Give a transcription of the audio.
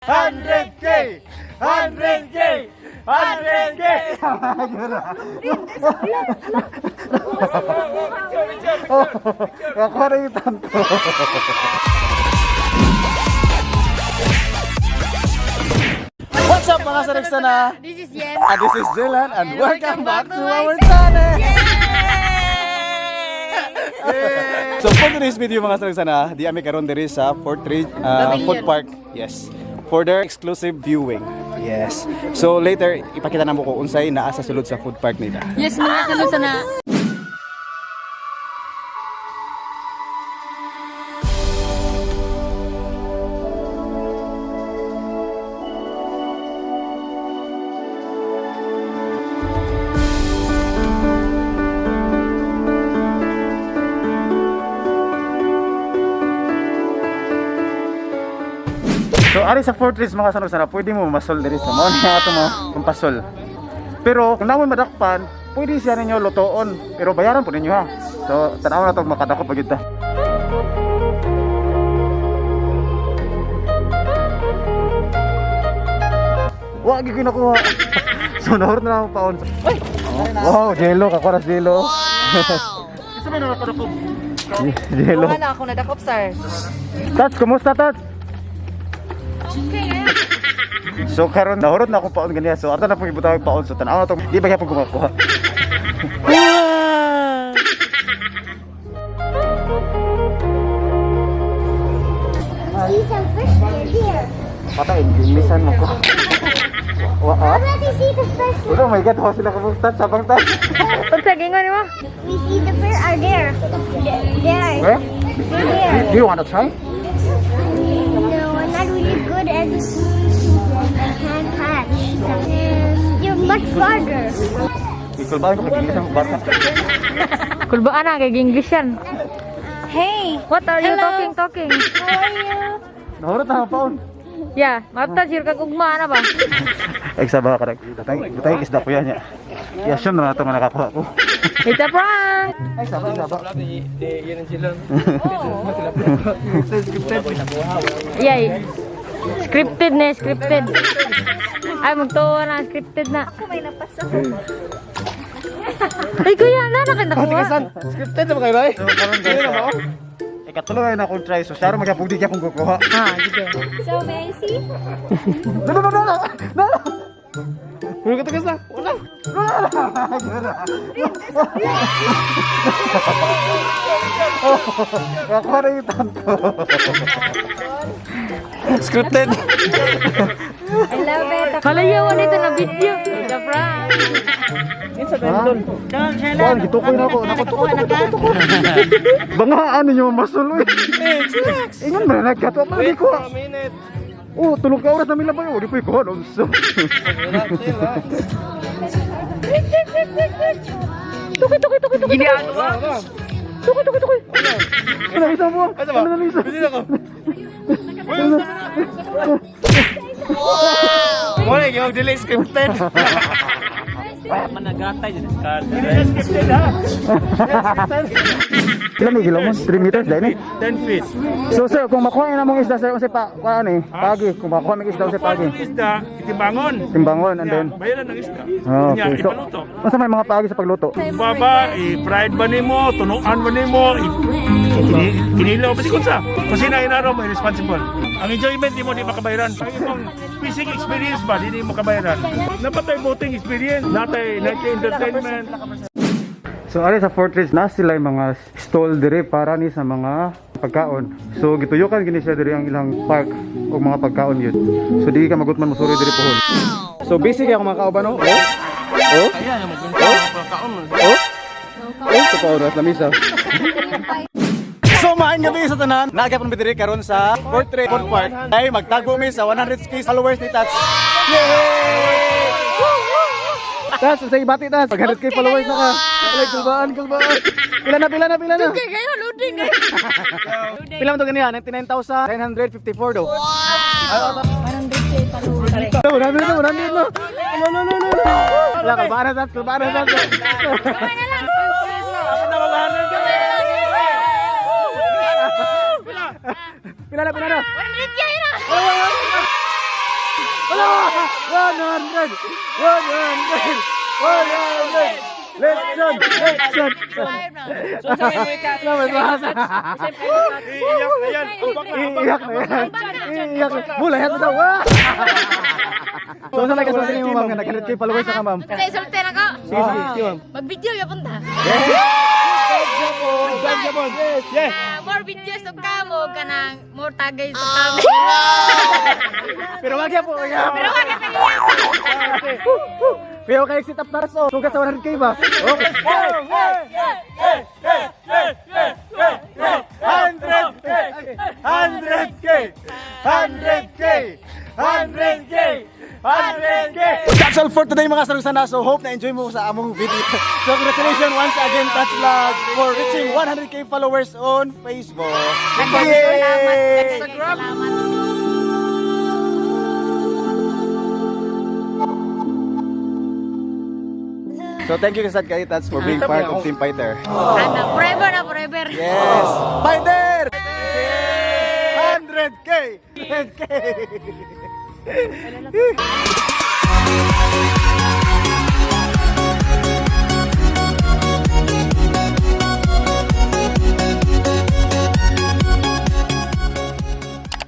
100K! 100K! 100K! Ako na yung tanto. What's up, mga sariksana? This is Yen. And this is Dylan and welcome back to our channel! So for today's video, mga sariksana, di ami karon diri sa Fort Ridge Food Park. Yes. For their exclusive viewing. Yes. So later ipakita namo ko unsay naa sa sulod sa food park nila. Yes, mga kalusana. So ari sa Fort Ridge, mga sariksana, pwede mo masol diri sa mao ni ato mo pampasol. Pero kung naman madakpan, pwede siya ninyo lutoon, pero bayaran po ninyo ha. So tanaw na to makadako pag ta. Wa gyud ko nakuha. So nahurot na lang ako paon. Wow, jello kakuha na jello. Wow. Isa may nakakadako. Jello. Wala na ako nadakop, sir. Tats, kumusta, Tats? So karon nahurot na akong paon ganiya. So ato na pong ibutang paon, so tan-aw na to. Di ba gyapon kumakuha? See some fish here. Patay, gimisan mo ko. Wa ah? Already see the fish. Oh my God, wa sila kabuk, Tats, sabang Tats. Unsa gingon nimo? We see the fish are there. There. Where? They're there. Do you want to try? No, I'm not really good at I can't catch. You're much farther. Ikulbaan ko kay gimisan mo bata. Kulbaan na kay English yan. Hey, What are you talking talking? how are you? Nahurot na akong paon. Yeah, mapta sure kag ugma na ba? Ay sa ba karag. Butay, butay isda ko yan ya. I-assume na nato nga nakakuha ko. It's a prank. Ay saba, saba. Yay. Scripted na, scripted. Ay, magtuwa na, scripted na. Ako may napasa. Ay, kuya, na nakinakuha. Scripted na ba kayo, bay? So karon guys. Ikatulo na akong try. So siya magyapong di gyapon kukuha. Ah, sige. So may I see? No, no, no, no, no, no. Wala ka tagas na. Wala. Wala. Ako na yung tanto. Scripted. I love it. Kalayawan ito na video. It's a prank. Juan, gitukoy na ako. Nako, tukoy, tukoy, tukoy, tukoy. Bangaan ninyo masuloy. Ingon ba na nagkatwa pa di ko. Oh, tulog ka oras na mila pa. Oh, di po ikuha. Unso. Tukoy, tukoy, tukoy, tukoy. Tukoy, tukoy, tukoy. Ano isa mo? Ano na isa? Wala yung dili scripted. Ilan may gilo mo? 3 meters dahil eh. 10 feet. So sir, kung makuha na mong isda sir, unsay pa kuan eh? Pagi, kung makuha mong isda unsay pagi. Isda, itimbangon. Timbangon and then Bayaran ng isda. Oh, Nya, okay. So, ipaluto. unsa may mga pagi sa pagluto? Baba, i-fried ba nimo, tunuan ba nimo, kinilaw ba si kunsa? Kasi na inaraw mo irresponsible. Ang enjoyment di mo di makabayaran. Ang imong fishing experience ba di mo kabayaran. Napatay boating experience, natay night entertainment. So ari sa Fortress na sila yung mga stall dire para ni sa mga pagkaon. So gituyukan gini siya dire ang ilang park og mga pagkaon yun. So di ka magutman mosuri dire pohon. So busy kay akong mga kauban no? Oh. Oh. Oh. Oh. Oh, sa oras lamisa. So maayong gabi sa tanan. Naagapon mi diri karon sa Fortress Food Park. Ay magtagbo mi sa 100K followers ni Tats. Yay! Tats, sa ibati Tats. Pag 100K followers na ka. Alay, kulbaan, kulbaan. Pila na, pila na, pila na. Okay, kayo, loading. Eh. Pila mo to ganiya? 99,954 do. Wow! 100 na, 100 na. No, no, no, no. Wala, kulbaan na, Tats. Kulbaan na, Tats. Pila na, pila na. 100K na! Wala! 100! 100! 100! Lechon! Lechon! So, sa may Lamas, Iiyak na yan. Ambak na, ambak. Iiyak na yan. Iiyak na. Mula, yan daw. Ah! So, sa like, sa mo, ma'am, nga nag kay followers na ka, ma'am. Sa isulti na ko. Sige, sige, sige, ma'am. Mag-video yapon ta. Yes. Ah, more videos og kamo kanang more tagay sa kamo. Pero wag yan po. Yan. Pero wag ka Pero kay exit up na so. Sugat sa 100K ba? Okay. 100K! 100K! 100K! 100K! 100K! That's all for today, mga sarusana. So hope na enjoy mo sa among video. So congratulations once again, Tats Vlog, for reaching 100K followers on Facebook. Salamat. Yay! Salamat. So thank you Kasad kay Tats for being part of Team Fighter. Ana, forever na forever. Yes! Fighter! 100K! 100K!